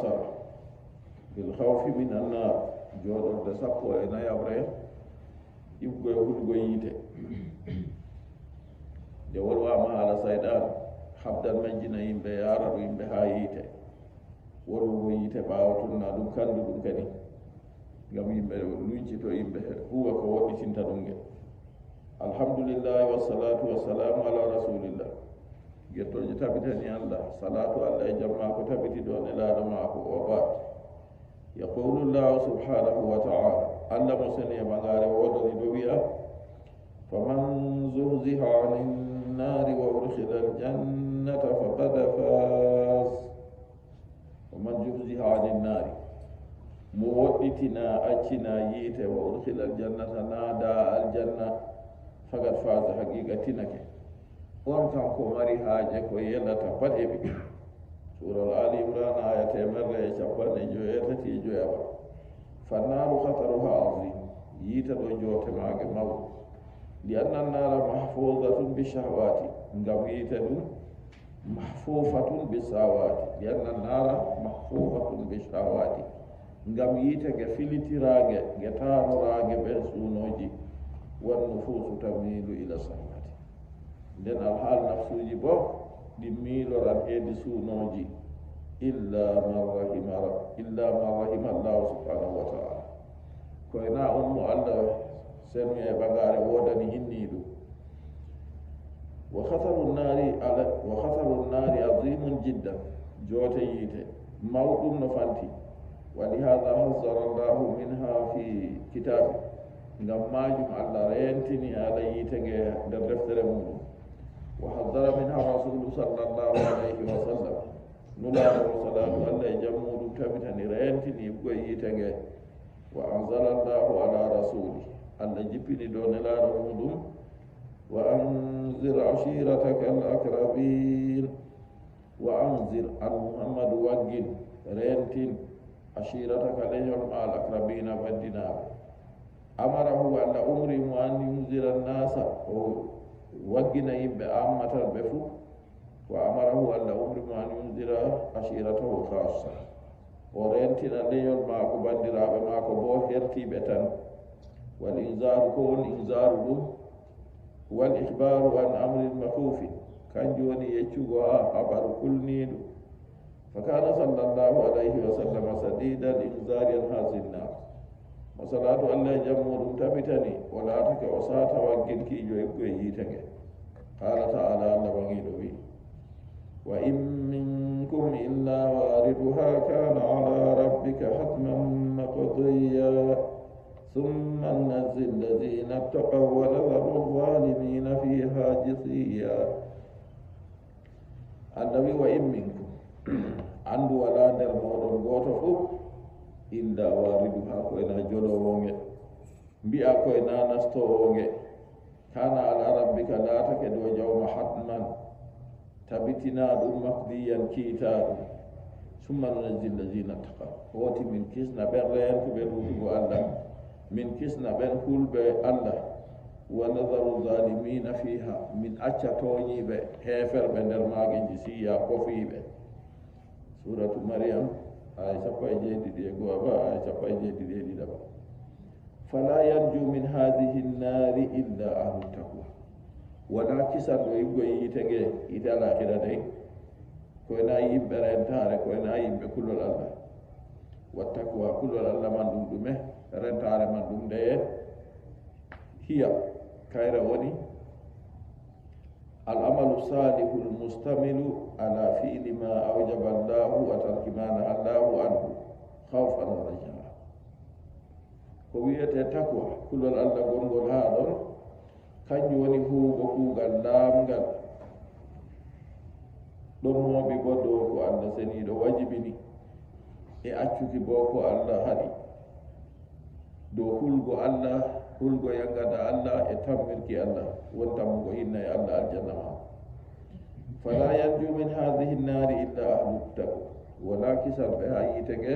ashara bil khawfi min annar, joɗorde 14ɓre ibgo e hulgo yiite. Nde wolwama haala sayɗan habdan majjina yimɓe, yara ɗum yimɓe ha yiite, wolwugo yiite ɓaawo tunna ɗum kandu ɗum kadi ngam yimɓe luncito, yimɓe huwa ko woɗɗitinta ɗum nge. Alhamdulillahi wassalatu wassalamu ala rasulillah. Gettoje tabitani Allah, salatu Allah e jam mako tabiti ɗon e laaɗo mako. O bat yaqulu llahu subhanahu wa taala, Allah mo seni e ɓagare wodani ɗo wi'a: faman zuhziha ani nnari wa udkhila aljannata faqad faz. Faman zuhziha ani nnari, mo woɗɗitina accina yiite, wa udkhila aljannata, naada aljanna, faqad faza, haqiqa tinake on tan ko mari haaje ko yelata pat heɓi. Sural Ali Imran, aya 185. Fannaru khataruha azim, yiita ɗo joote maage mawɗo. Li anna annara mahfudatun bi shahwati, ngam yiite ɗum mahfufatun bi sawati. Li anna annara mahfufatun bi shahwati, ngam yiite nge filitirage, nge tanorage ɓe suunoji. Wannufusu tamilu ila sahwati, nden alhaal nafsuji bo ɗi miiloran heedi suunoji, illa man rahima Allahu subhanahu wa taala, koyna on mo Allah senu e ɓagare wodani hinni ɗum. Wa khataru nnari azimun jiddan, joote yiite mawɗum no fanti. Wa lihada hazzara Allahu minha fi kitabi, ngam majum Allah rentini ala yiite nge nder deftere muɗum. Wa hazzara minha rasulu sallllahu alayhi wa sallam, nulaɗo salatu Allah e jam muɗum tabitani rentini ɓoye yiite nge. Wa anzala Allahu ala rasuli, Allah jippini dow nelaɗo muɗum: wa anzir ashirataka al akrabin. Wa anzir an Muhammadu, waggin rentin, ashirataka, leñol ma, al akrabina, baddinaɓe. Amarahu, Allah umri mo, an yunzira nnasa, o waggina yimɓe ammatan, ɓe fuu. Wa amarahu, Allah umri mo, an yunzira ashiratahu khassa, o rentina leñol maako, bandiraɓe maako bo hertiɓe tan. Wal inzaru, ko woni inzaru ɗum? Wal ihbaru an amrin mahufi, kanjum woni yeccugo ha habaru kulniɗum. Fa kana sallllahu alayhi wa sallam sadida al inzari an hasi nnar, mo salatu Allah e jam muɗum tabitani o laatake o sata wagginkijo eggo e yiite nge. Qala taala, Allah ɓangiɗo wi: wa in minkum illa wariduha kana ala rabbika hatman maqdiya summa nunajji alladina ttaqaw wa nadaru alzalimina fiha jithiya. Allah wi: wa in minkum, andu wala nder moɗon goto fof, illa wariduha, koyna jolowo nge, mbi'a koyna nastowo nge. Kana ala rabbika, laatake dow jawma, hatman, tabitina ɗum, maqdiyan, kiita ɗum. Summa nunajji allazina ttaqaw, hoti min kisna ɓen rentuɓe ɗuɗugo Allah, min kisna ɓen hulɓe Allah. Wa nadaru zalimina fiha, min acca toñiɓe heferɓe nder maage, jisiya, kofiɓe. Suratu Mariam, aya 71ba, aya 72ba. Fala yanju min hadihi nnari illa ahlu taqwa, wala kisanɗo yiggo yiite nge, yiite alakira day, koyna yimɓe rentare, koyna yimɓe kullol Allah. Wa taqwa, kullol Allah man ɗum ɗume? Rentare man ɗum ndeye? Hiya, kayre woni al amalu salihu lmustamilu ala fi'li ma awjaba Allahu wa tarki ma naha Allahu anhu khawfan wa rajaa. Ko wiyete takwa, kulol Allah gongol ha ɗon, kanjum woni huugo kuugal laamgal ɗon mooɓi bo dow ko Allah seniiɗo wajibini, e accuki bo ko Allah haɗi, dow hulgo Allah, hulgo yangada Allah, e tammirki Allah, won tammugo hinna e Allah aljanna ma. Fala yanju min hadihi nnari illa ahlu taqwa, wala kisanɓe ha yiite nge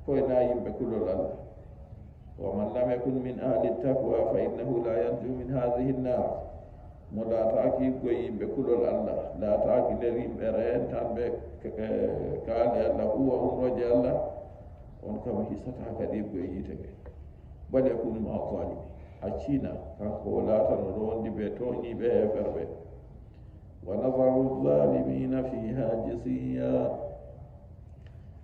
koyna yimɓe kulol Allah. Wa man lam yakun min ahli taqwa fa innahu la yanju min hadihi nnar. Mo laataaki higgo yimɓe kulol Allah, laataaki nder yimɓe reentanɓe kaale Allah, huwa umroje Allah, on kam hisata kadi higgo e yiite nge. Bal yakunu maa zalimi, accina kanko o laatano ɗo wondi ɓe toñiɓe heferɓe. Wa nazaru zalimina fiha jisiya,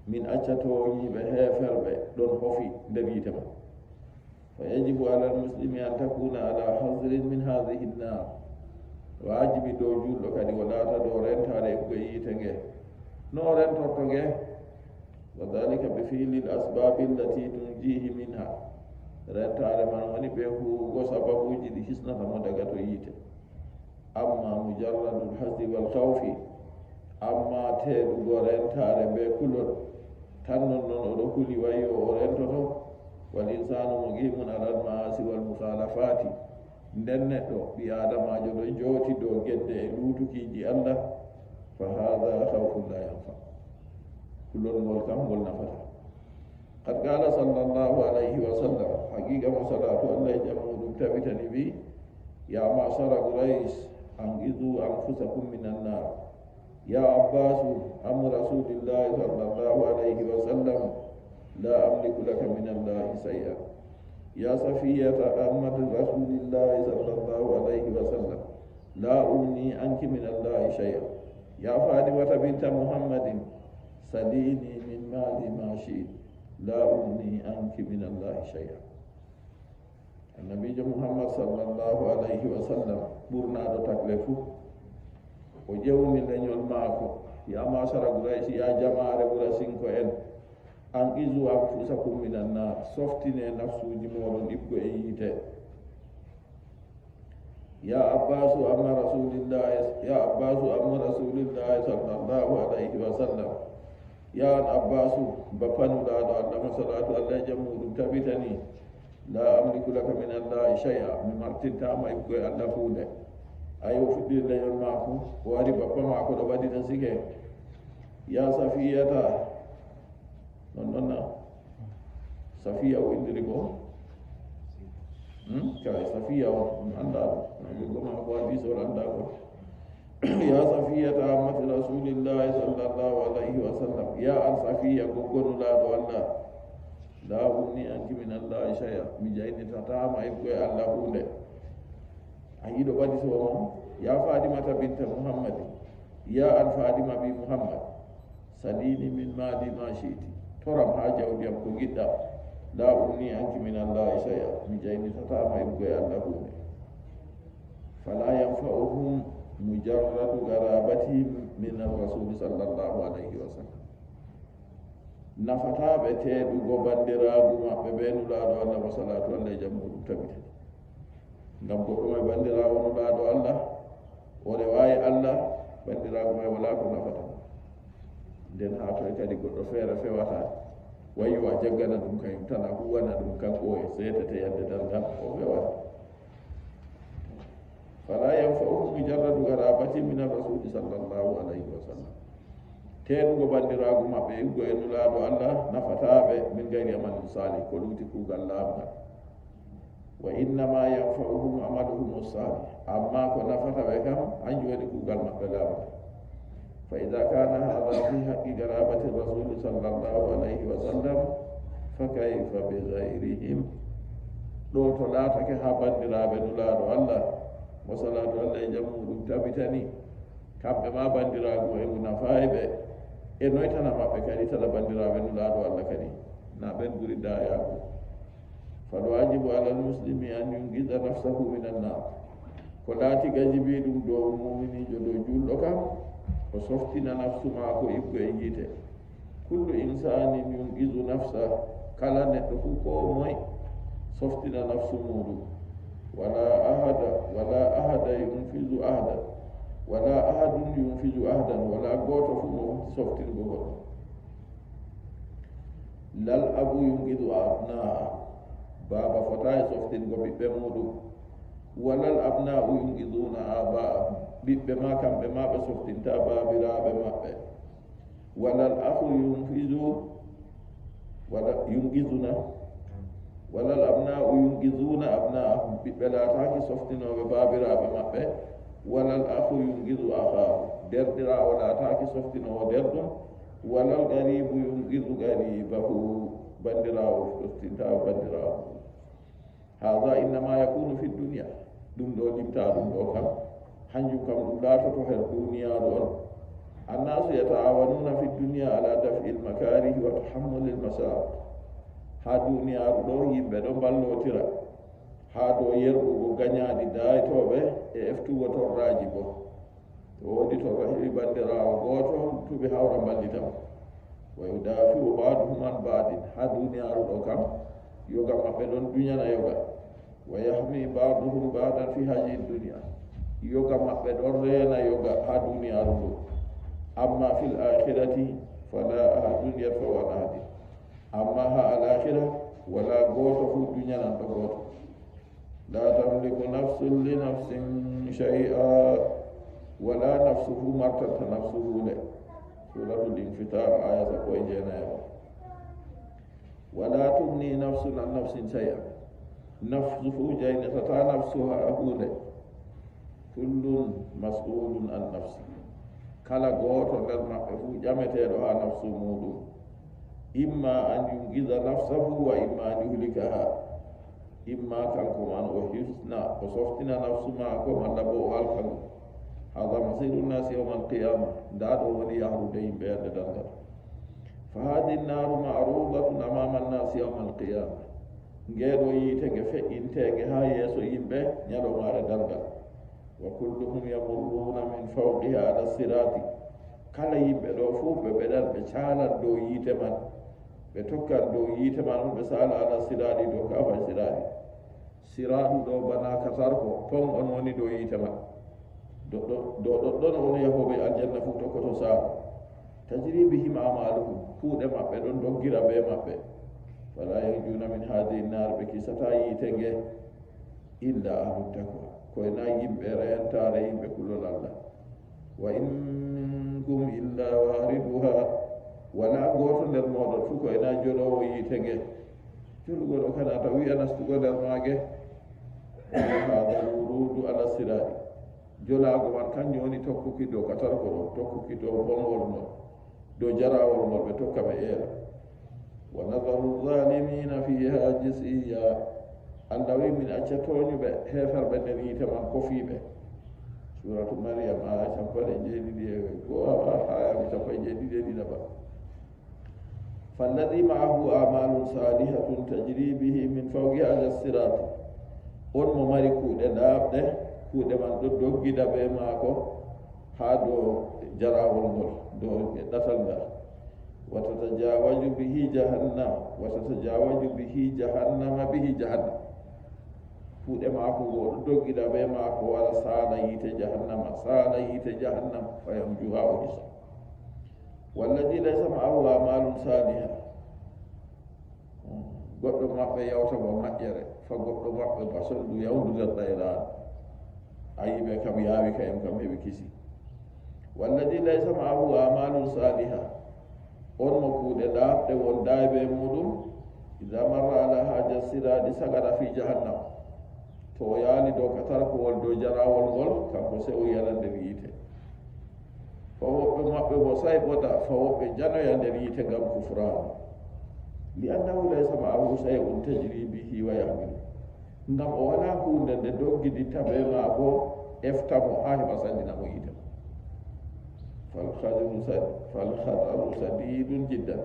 min acca toñiɓe heferɓe ɗon hofi nder yiite ma. Fa yajibu ala almuslimi an takuna ala hasrin min hadihi nnar, wajibi dow julɗo kadi o laata dow rentade e yiite nge. No rentorto nge? Wa dhalika bi fiili l asbabi allati tunjihi minha, rentare man woni ɓe huugo sababuji ɗi hisnata mo daga to yiite. Amma mujarradul hasdi wal khawfi, amma teeɗugo rentare ɓe kulol tan non noon oɗo huli wayi o rentoto. Wal insanu muqimun alal maasi wal mukhalafati, nden neɗɗo ɓi adamajo ɗo jooti dow gedde e luutukiji Allah, fa hada khawfun la yanfa, kulol ngol kam ngol nafata. Qad qala sallallahu alayhi wa sallam, haqiqa mo salatu Allah e jam muɗum tabitani wi, ya ma'shara quraish anqidhu anfusakum minan nar, ya abbasu amu rasulillahi sallallahu alayhi wa sallam la amliku laka min allahi shay'a, ya safiyata ammatu rasulillahi sallallahu alayhi wa sallam la ugni anki min allahi shay'a, ya fatimata binta muhammadin salini min mali ma shi'ti la ugni anki min allahi shay'a. Annabijo Muhammad sallallahu alayhi wa sallam ɓurnaɗo takle fuu o ƴewni leñol maako, ya masara Quraysh, ya jamaare Quraysinko en, an izu anfusakum minan nar, softine nafsuji moɗon ɗibgo e yiite. Ya abbasu amma rasulillahi, ya abbasu amma rasulillahi sallallahu alayhi wa sallam, ya an abbasu bapanulaɗo Allah ma salatu Allah e jam muɗum tabitani, la amliku laka min allahi shay'a, mi martintama ibgo e Allah hunde. Ayi o fuɗɗiri leñol maako, o wari bappa maako ɗo ɓadita sike, ya safiyata, non noon na Safiya o indiri ko kay Safiya o ɗum annda ɗum, goggo maako hadis o annda ko. Ya safiyata ammati rasulillahi sallallahu alayhi wa sallam, ya an Safiya goggonulaɗo Allah, la ugni anki min allahi shay'a, mi jaynitatama ibgo e Allah hunde. A yiɗo ɓaditomo, ya Fatimata binta Muhammadi, ya an Fatima bi Muhammad, salini min mali ma shi'ti, toram ha jawdi am ko giɗɗa, la ugni anki min allahi shay'a, mi jaynitatama ibgo e Allah hunde. Fala yanfa'uhum mujarradu garabatihim min arrasuli sallallahu alayhi wa sallam, nafataɓe teeɗugo bandiragu maɓɓe ɓe nulaɗo Allah wa salatu Allah e jam muɗum tabitani. Ngam goɗɗo may bandirawo nulaɗo Allah, o rewayi Allah, bandiragu may wala ko nafata. Nden ha toye kadi goɗɗo feere fewata, wayi wa jaggana ɗum kañum tan, a huwana ɗum kanko e seetete yande dargal o fewata. Fala yanfa'uhum mujarradu garabati min arrasuli sallallahu alayhi wa sallam, teeɗugo bandiragu maɓɓe iggo e nulaɗo Allah nafataɓe min gayri amalin salih, ko luuti kuugal laaɓgal. Wa innama yanfa'uhum amaluhum salih, amma ko nafata ɓe kam hanjum woni kuugal maɓɓe laaɓgal. Fa ida kana hada fi haqqi garabati rasuli sallallahu alayhi wa sallam, fa kayfa bi gayrihim. Ɗo to laatake ha bandiraɓe nulaɗo Allah mo salatu Allah e jam muɗum tabitani, kamɓe ma bandiragu e ngu nafayi ɓe, e noytana maɓɓe kadi tala bandiraɓe nulaɗo Allah kadi na ɓen ɓuri dayago. Falwajibu ala almuslimi an yungida nafsahu min annar, ko laati gajibi ɗum dow muminijo dow julɗo kam o softina nafsu maako ibgo e yiite. Kullu insanin yungizu nafsa, kala neɗɗo fuu ko moye softina nafsu muɗum. Wala ahada, wala ahada yunfizu ahada, wala ahadun yunfizu ahadan, wala goto fuu mo wonti softingo goɗɗo. Lal abu yungizu abnaa, baba fotayi softingo ɓiɓɓe muɗum. Walal abna'u yungiduna abaahum, ɓiɓɓe ma kamɓe ma ɓe softinta babiraɓe maɓɓe. Walal ahu yunfizu, wala yungizuna, walal abna'u yungizuna abna'ahum, ɓiɓɓe laataki softinoɓe babiraɓe maɓɓe. Walal akhu yungidu akhahu, derɗirawo laataki softinowo derɗum. Walal garibu yungidu garibahu, bandirawo softintawo bandirawo. Hada innama yakunu fi dunia, ɗum ɗo limta ɗum ɗo kam hanjum kam ɗum laatoto her duniyaru on. Annasu yataawanuna fi dunia ala dafi l makarihi wa tahammuli l masaq. Ha duniyaru ɗo yimɓe ɗo ballotira ha dow yerɓugo gañaɗi daytoɓe e eftugo torraji bo. To woodi torra heɓi bandirawo goto, tuɓe hawra ballitamo. Wa yudafiu baduhum an badin, ha duniyaru ɗo kam yoga maɓɓe ɗon duñana yoga. Wa yahmi baduhum badan fi haji dunia, yoga maɓɓe ɗon reena yoga ha duniyaru ndu. Amma fil akhirati fala ahadun yarfau an ahadin, amma ha al akhira wala goto fu duñanan ɗo goto. La tamliku nafsun li nafsin shay'a, wala nafsu fu martata nafsu hunde. Suratul infitar aya 19. Wala tugni nafsun an nafsin shay'a, nafsu fu jaynatata nafsu ha hunde. Kullun mas'ulun an nafsi, kala goto nder maɓɓe fu ƴameteɗo ha nafsu muɗum. Imma an yungiza nafsahu wa imma an yuhlikaha, imma kanko man o hisna o softina nafsu maako, malla bo o halka ngu. Hada masiru nnasi yawma alqiyama, nda ɗo woni yahrude yimɓe yande dangal. Fa hadi nnaru marudatun amama nnasi yawma alqiyama, ngeɗo yiite nge feƴƴintege ha yeeso yimɓe ñalomare dargal. Wa kulluhum yamurruna min fawqiha ala sirati, kala yimɓe ɗo fuu ɓe ɓeɗan ɓe calan dow yiite man, ɓe tokkan dow yiite man on, ɓe sala ala sirati dow kafa sirati. Siratu ɗo bana katarko pon on woni dow yiite man, dow ɗoɗɗon on yahoɓe aljanna fuu tokkoto saalo. Tajri bihim amaluhum, kuuɗe maɓɓe ɗon doggira be maɓɓe. Fala yanjuna min hadihi nnar, ɓe kisata yiite nge illa ahlu taqwa, koyena yimɓe rentare, yimɓe kullol Allah. Wa in minkum illa wariduha, wala goto nder moɗon fuu koyena jolowo yiite nge. Jolugo ɗo kana ta wi'a nastugo nder maage. Hada wurudu ala sirati, jolaago man kanjum woni tokkuki dow katarko ɗo, tokkuki dow bonwol ngol, dow jarawol ngol, ɓe tokka ɓe eela. Wa nadaru zalimina fiha jisiya, Allah wi min acca toñuɓe heferɓe nder yiite man kofiɓe. Suratu Mariam aya 71, aya 72. Falladi ma'ahu amalun salihatun tajri bihi min fawqi ala sirat, on mo mari kuuɗe laaɓɗe, kuuɗe man ɗo doggida be maako ha dow jarawol ngol, dow ɗatal ngal. Wa tatajawaju bihi jahannam, wa tatajawaju bihi jahannama bihi jahannam, kuuɗe maako ngo ɗo doggida be maako wara saala yiite jahannama, saala yiite jahannam, fa yamjuha o hisa. Walladi laysa ma'ahu amalun saliha, goɗɗo maɓɓe yawta ba maƴƴere, fa goɗɗo maɓɓe ba sondu yawdu nder ɗayraano, ayiɓe kam yaawi kayem kam heɓi kisi. Walladi laysa ma'ahu amalun saliha, on mo kuuɗe laaɓɗe wondayi be muɗum, ida marra ala haja siradi sagara fi jahannam, to o yaali dow katarkowol, dow jarawol ngol, kanko sey o yala nder yiite. Fa woɓɓe maɓɓe bo say ɓota, fa woɓɓe janoya nder yiite ngam kufranu, li annahu laysa ma'ahu shay'un tajri bihi wa yahmilu, ngam o wala hunde nde doggiditta be maako eftamo ha heɓa sandinamo yiite. Falkhataru sadidun jiddan,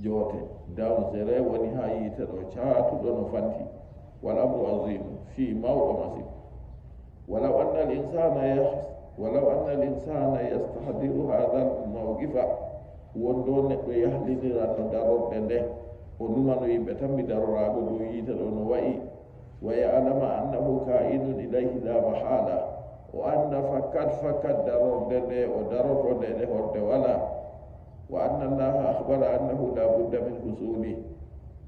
joote dansere woni ha yiite ɗo caatuɗo no fanti. Wal amru azimu fi mawɗo masin. Walaw anna al insana yahs, walaw anna al insana yastahdiru hadha al mawqifa, wondo neɗɗo yahliniranno darorɗe nde, o numano yimɓe tan mi darorago dow yiite ɗo no wayi. Wa ya'lama annahu ka'inun ilayhi la mahala, o anda fakkat fakkat darorde nde o daroto nde ɗe horde wala. Wa anna allaha akhbara annahu la budda min husuli,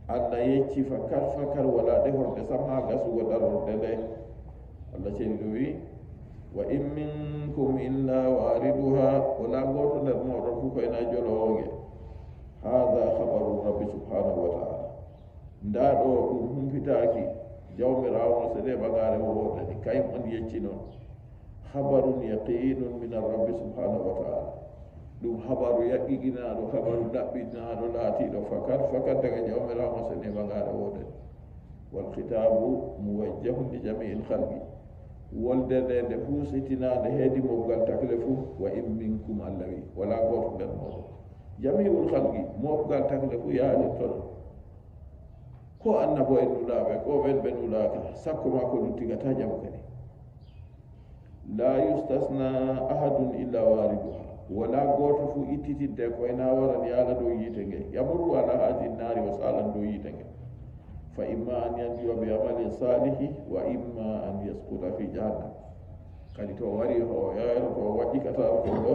Allah yecci fakkat fakkat wala ɗe horde sam ha gasugo darorde nde. Allah ceni ɗo wi wa in minkum illa wariduha, wala goto nder moɗon fu ko ena jolowoge. Hada khabaru rabbi subhanahu wa ta'ala, nda ɗo ɗum humpitaki jawmirawo no sede ɓagare o wordani kayum on yecci noon. Habarun yaqinun min arrabbi subhanahu wa taala. Ɗum habaru yaqqinaaɗo, habaru ɗaɓɓinaaɗo, laatiiɗo fakat fakat daga Jawmiraawo sene ɓagaare woodani. Walkitabu muwajjahun li jamii l halqi, wolde nde nde huusitinaande heedi mobgal takle fuu. Wa in minkum, Allah wi wala gooto nder mooɗon, jamiul halqi, mobgal takle fuu yaali toon, ko annabo en nulaaɓe, ko ɓen ɓe nulaaka, sakko ma ko luttigata jam kadi. La yustasna ahadun illa wariduha, wala gooto fuu ittitinte koyna waran yaala dow yiite nge, yamurru ala hadi naari, o salan dow yiite nge. Fa imma an yanjuwa bi amalin salihi wa imma an yaskuta fi jahannam. Kadi to wari o yayro to waɗi kataro ko ɗo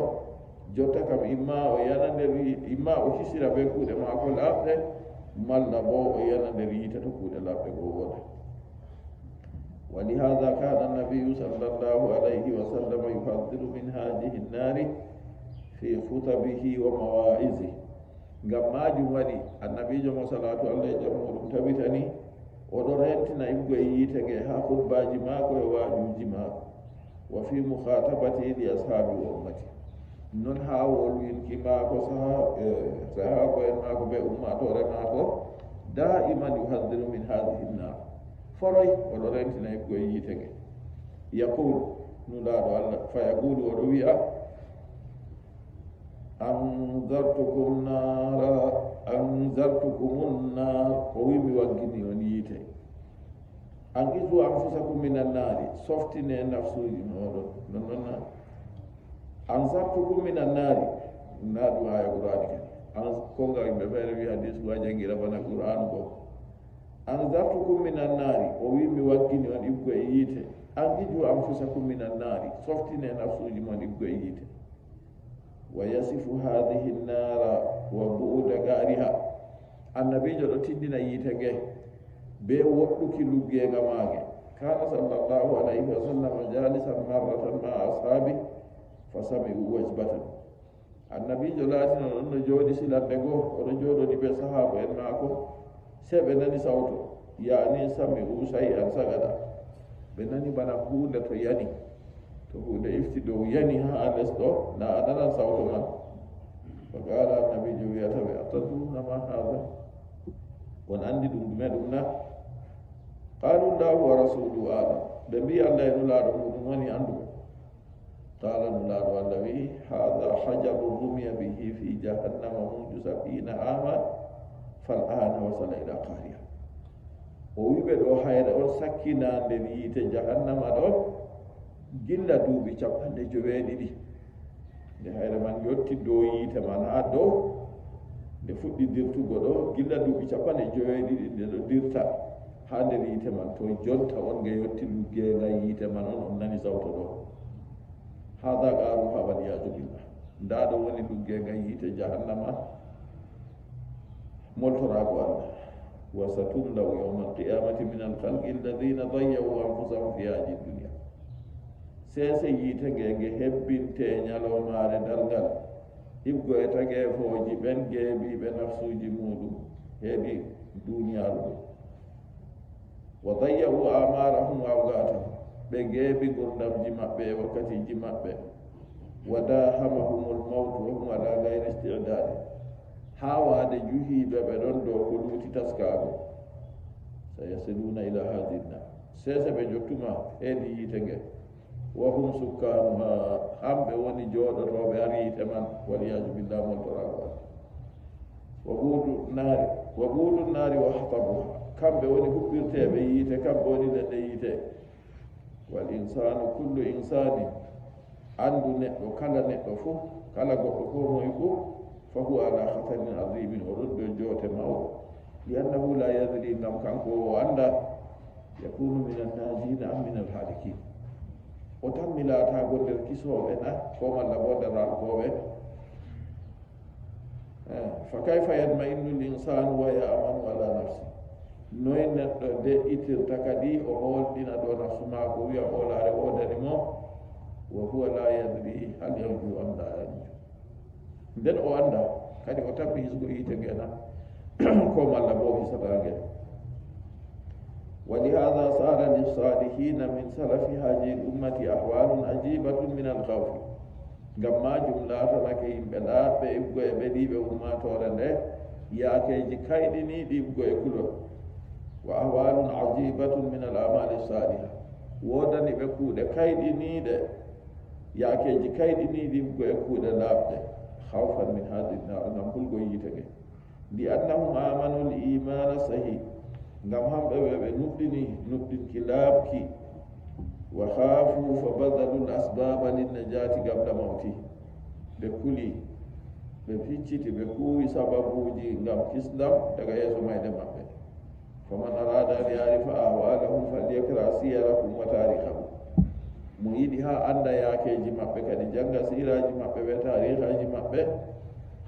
jotta kam, imma o yana nder, imma o hisira be kuuɗe maako laaɓɗe, malla bo o yana nder yiite to kuuɗe laaɓɗe go wona. ولهذا كان النبي صلى الله عليه وسلم يحذر من هذه النار في خطبه ومواعظه. Ngam majum waɗi annabijo mo salatu Allah e jam muɗum tabitani, oɗo rentina ibgo e yiite nge ha hutbaji maako e wajuji maako, wa fi mukhatabati li ashabi wa ummati, non ha wolwinki maako sahaba en maako be ummatore maako. Daiman yuhadiru min hadihi nnar, foroy oɗo rentina ibgo e yiite nge. Yaqul, nulaɗo Allah, fa yaqulu, oɗo wi'a: anzartukum nara, anzartukum nar. O wi mi waggini on yiite. An isu anfusakum min annaari, softine nafsuji moɗon. Non noon na anzartukum min annaari na ɗum aya qur'ani kadi an konga yimɓe feere wi hadis wa jangira bana qur'anu ko anzartukum min annaari. O wi mi waggini on ibgo e yiite. An iju anfusakum min annaari, softine nafsuji mon ibgo e yiite. Wa yasifu hadihi nnara wa bu'uda gariha, annabijo ɗo tindina yiite nge be woɗɗuki luggenga maage. Kana sallllahu alayhi wa sallam jalisan marratan ma ashabi fa sami'u wajbatan. Annabijo laatino ɗon no jooɗi silande goo, oɗo jooɗoni be sahaba en maako, se ɓe nani sawto, yani sami'u shay'an sagada, ɓe nani bana hunde to yani, to hunde ifti dow yani ha les ɗo na a nanan sawto man. Fa qala, annabijo wiyata ɓe: atadruna ma hada? Won andi ɗum ɗume ɗum na? Qalu llahu wa rasuluhu alam. Ɓe mbi Allah e nulaaɗo muɗum woni anduɓe. Qala, nulaaɗo Allah wi: hada hajaru rumiya bihi fi jahannama mundu sabina ama fal ana wasala ila qariya. O wiɓe ɗo hayre on sakkina nder yiite jahannama ɗo gilla duuɓi 70. Nde hayre man yetti dow yiite man, ha dow, nde fuɗɗi dirtugo ɗo gilla duuɓi 72, nde ɗo dirta ha nder yiite man, to jonta on nge yetti luggenga yiite man on, on nani sawto ɗo. Hada qaruha, waliyadu billah. Nda ɗo woni luggenga yiite jahannama, moltorago Allah. Wa satumlau yawma alqiyamati min alkhalqi alladina dayawu anfusahum fi hadi dunia. Sese yiite nge nge hebbinte ñalawmaare dargal ibgo e tageefooji ɓen geebiiɓe nafsuuji muɗum heeɗi duniyaru ɗo. Wa dayawu amarahum wa awgatahum, ɓe geebi gurdamji maɓɓe e wakkatiji maɓɓe. Wa dahamahum lmawtu wa hum ala gayri istidadi, ha waade juhiiɓe ɓe ɗon dow ko luuti taskaago. Sayasiluna ila hadinna, sese ɓe jottuma heedi yiite nge. Wa hum sukkanuha, hamɓe woni jooɗotooɓe har yiite man, waliyaju billah, moltorago Allah. Wa ɓuudu naari, wa ɓuudu naari wa hatabuha, kamɓe woni huɓɓirteɓe yiite, kamɓe woni leɗɗe yiite. Wal insanu kullu insani, andu neɗɗo kala neɗɗo fof, kala goɗɗo fof moye fof, fa huwa ala hatarin azimin, o ɗon dow joote mawɗo. Li annahu la yadri, ngam kanko o anda, yakunu min annajina am min alhalikin, o tanmi laatago nder kisooɓe na ko malla bo nder halkooɓe. Fa kayfa yatma innu l insanu wa yamanu ala nafsi? Noye neɗɗo de'itirta kadi o holɗina ɗo nafsu maako, wiya hoolaare wodani mo, wa huwa la yadri hal yanju am la yanju? Nden o anda kadi o tammi hisgo yiite ngena ko malla bo hisatange. ولهذا صار للصالحين من سلف هذه الأمة أحوال عجيبة من الخوف. Ngam majum laatanake yimɓe laaɓɓe ibgo e ɓeɗiɓe ummatore nde yaakeji kayɗiniɗi ibgo e kulol. Wa ahwalun ajibatun min al amali saliha, wodani ɓe kuuɗe kayɗiniɗe, yaakeji kayɗiniɗi ibgo e kuuɗe laaɓɗe. Khawfan min hadi nar, ngam hulgo yiite nge. Li annahum amanu l imana sahih, ngam hamɓe ɓe ɓe nuɗɗini nuɗɗinki laaɓki. Wa khafu fa badalu l asbaba linnajati qabla mawti, ɓe kuli ɓe ficciti ɓe kuwi sababuji ngam kisdam daga yeeso mayde maɓɓe. Faman arada an yarifa ahwalahum falyakra siyarahum wa tarihahum, mo yiɗi ha anda yakeji maɓɓe kadi janga siraji maɓɓe ɓe tarihaji maɓɓe.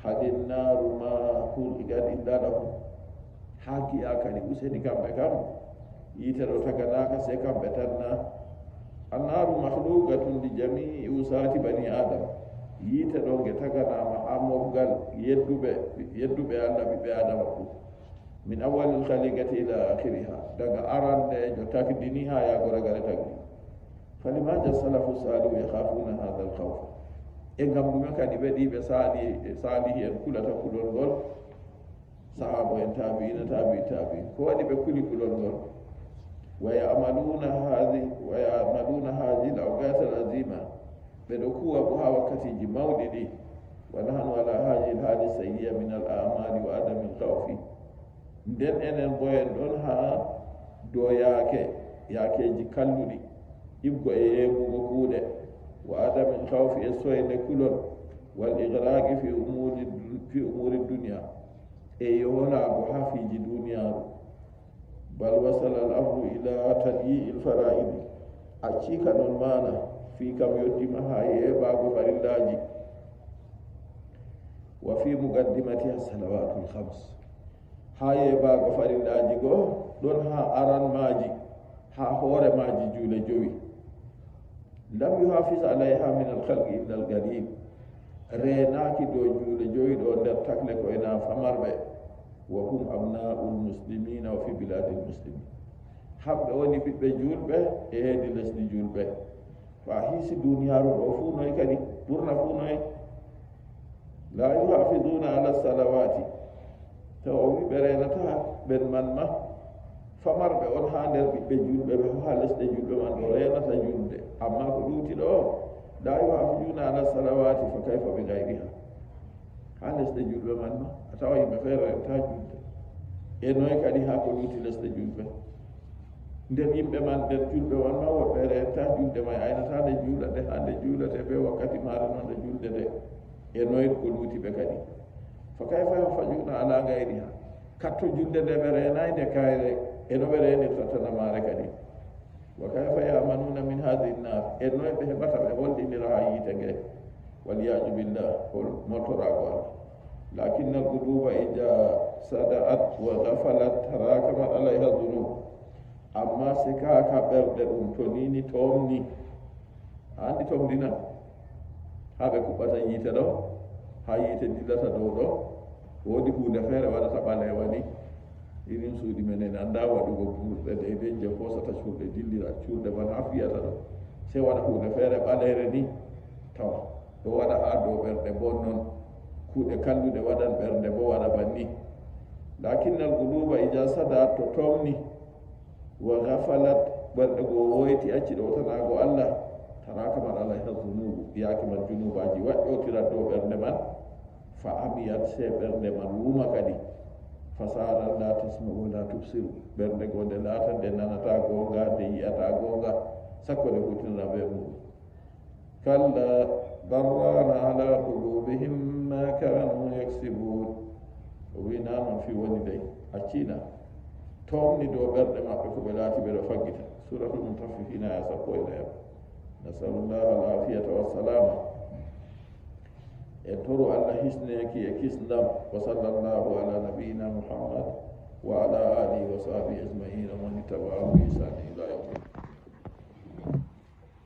Hadin naru ma huligat illa lahum, ha giya kadi useni kamɓe kam yiite ɗo taganaka se kamɓe tan na. Annaru mahlugatun li jamii usati bani adam, yiite ɗo nge taganama ha mofgal yedduɓe Allah ɓiɓɓe adama fuu, min awalil khaligati ila akhiriha, daga arandejo takdini ha yago ragare tagdi. Falimaja salafu salihu yakhafuna hadha alkhawf, e ngam ɗume kadi ɓe ɗiɓe salihi en kulata kulol ngol, sahaba en tabiina tabi tabi ko waɗi ɓe kuli kulol ngol. Wa yamaluna hadihi al awqat al azima, ɓe ɗo kuwa bo ha wakkatiji mawɗi ɗi. Wa nahnu ala hadihi al hali sayyi'a min al amali wa adami al khawfi, nden enen bo en ɗon ha dow yaakeji kalluɗi ibgo e yeemugo kuuɗe. Wa adami al khawfi e soyde kulol, wal igraqi fi umuri dunia, e yoolaago ha fiiji duniyaaru. Bal wasala al amru ila tadyi'i al fara'idi, accika non mana fi kam yettima ha yeeɓaago farillaji. Wa fi muqaddimatiha salawatul khams, ha yeeɓaago farillaji goo ɗon ha aran maaji ha hoore maaji juule jowi. Lam yuhafiz alayha min al khalqi illa al qalil, reenaaki dow juule jowi ɗo nder takle ko ena famarɓe. Wa hum abna'ul muslimina wa fi biladil muslimin, hamɓe woni ɓiɓɓe julɓe e heedi lesdi julɓe. Fa hiisi duniyaaru ɗo fuu noy kadi ɓurna fuu noy. La yuhafiduna ala salawati, taw o wi ɓe reenata ɓen man ma famarɓe on ha nder ɓiɓɓe julɓe ɓe ha lesɗe julɓe man ɗo reenata julde, amma ko ɗuuti ɗo la yuhafiduna ala salawati fa kayfa bi gayriha. Ha lesɗe julɓe man ma a tawa yimɓe feere renta julde, e noy kadi ha ko ɗuuti lesɗe julɓe. Nden yimɓe man nder julɓe man ma woɓɓe renta julde may aynata nde juula nde ha nde juulate be wakkati maare noon nde julde nde, e noy ko ɗuuti ɓe kadi. Fa kayfa yahfajuna ala gayriha, katto julde nde ɓe reenayi nde kayre e no ɓe reenirta tanamaare kadi. Wa kayfa yamanuna min hadihi nnar, e noy ɓe heɓata ɓe holɗinira ha yiite nge. Waliyaju billah, hol moltorago Allah. Lakinna alquluba ida sada'at wa ghafalat tarakamat alayha dhunub, amma sikaka ɓerɗe ɗum to nini tomni, a andi tomdina ha ɓe kuɓɓata yiite ɗo, ha yiite dillata dow ɗo, woodi hunde feere waɗata ɓalewa ni. Irin suuɗi men en annda waɗugo burɗe deydey je hosata cuurɗe dillira cuurɗe man ha fiyata ɗo, sey waɗa hunde feere ɓalere ni tawa ɗo waɗa ha dow ɓerɗe bo noon kuuɗe kalluɗe waɗan ɓernde bo waɗa banni. Lakinna alquluba ida sada, to tomni, wa ghafalat, ɓerɗe goo woyti acci ɗo tanaago Allah, tarakamat alayha zunubu, yaake man junubaji waƴƴotirat dow ɓernde man, fa amiyat, se ɓernde man wuma kadi. Fasara la tasma'u la tubsiru, ɓernde goo nde laata nde nanata goonga nde yiyata goonga sakko nde hutinira be muɗum. Kalla barrana ala qulubihim ma kanu yaksibun, o wi na noon fi woni dey accina tomni dow ɓerɗe maɓɓe ko ɓe laati ɓe ɗo faggita. Suratul mutaffifina ya 14. Nasalullaha alafiyata wassalama, en toro Allah hisneki e kisndam. Wa sallallahu ala nabiyina Muhammad wa ala alihi wa sahbihi ajmain wa man ittaba'ahum bi ihsani ila yawmi.